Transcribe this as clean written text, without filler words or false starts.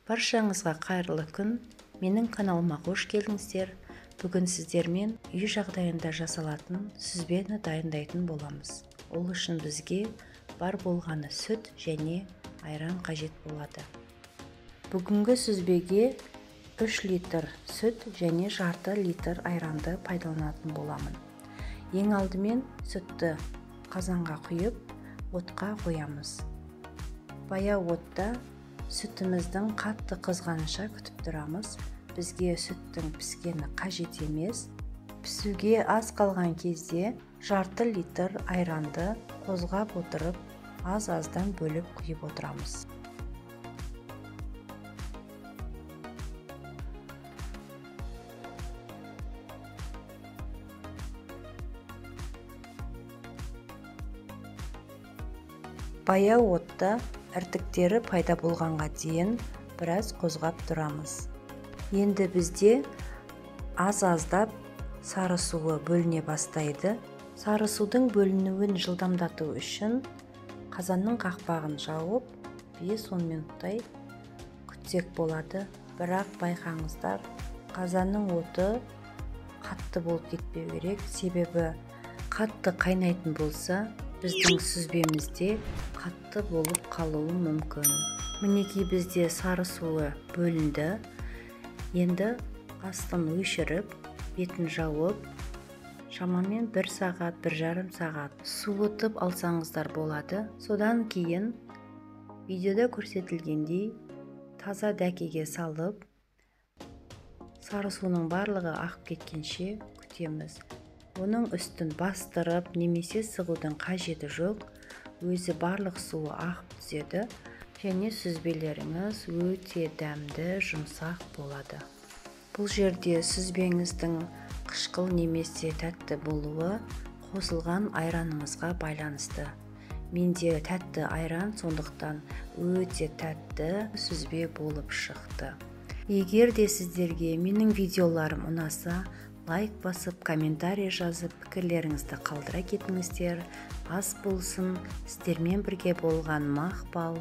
Баршаңызға қайырлы күн. Менің каналыма қош келдіңіздер. Бүгін сіздермен үй жағдайында жасалатын сүзбені дайындайтын боламыз. Ол үшін бізге бар болғаны сүт және айран қажет болады. Бүгінгі сүзбеге 3 литр сүт және жарты литр айранды пайдаланатын боламын. Ең алдымен сүтті қазанға құйып, отқа қоямыз. Баяу отта сүтіміздің қатты қызғанша күтіп тұрамыз. Бізге сүттің піскені қажет емес. Пісуге аз қалған кезде жарты литр айранды қозғап отырып, аз-аздан бөліп құйып отырамыз. Баяу отта іртіктері пайда болғанға дейін біраз қозғап тұрамыз. Енді бізде аз-аздап сары суы бөліне бастайды. Сары судың бөлінуін жылдамдату үшін қазанның қақпағын жауып 5-10 минуттай күтсек болады. Бірақ байқаңыздар, қазанның оты қатты болып кетпеу керек, себебі қатты қайнайтын болса, біздің сүзбемізде қатты болып қалуы мүмкін. Мінекей бізде сары суы бөлінді. Енді астын өшіріп, бетін жауып, шамамен 1 сағат, 1,5 сағат суытып алсаңыздар болады. Содан кейін видеода көрсетілгендей таза дәкеге салып, сары суының барлығы ағып кеткенше күтеміз. Оның үстін бастырып немесе сығудың қажеті жоқ, өзі барлық суы ағып түседі және сүзбелеріңіз өте дәмді, жұмсақ болады. Бұл жерде сүзбеңіздің қышқыл немесе тәтті болуы қосылған айраныңызға байланысты. Менде тәтті айран, сондықтан өте тәтті сүзбе болып шықты. Егер де сіздерге менің видеоларым ұнаса, лайк басып, комментарий жазып, пікірлеріңізді қалдыра кетіңіздер. Ас болсын, сіздермен бірге болған Мақпал.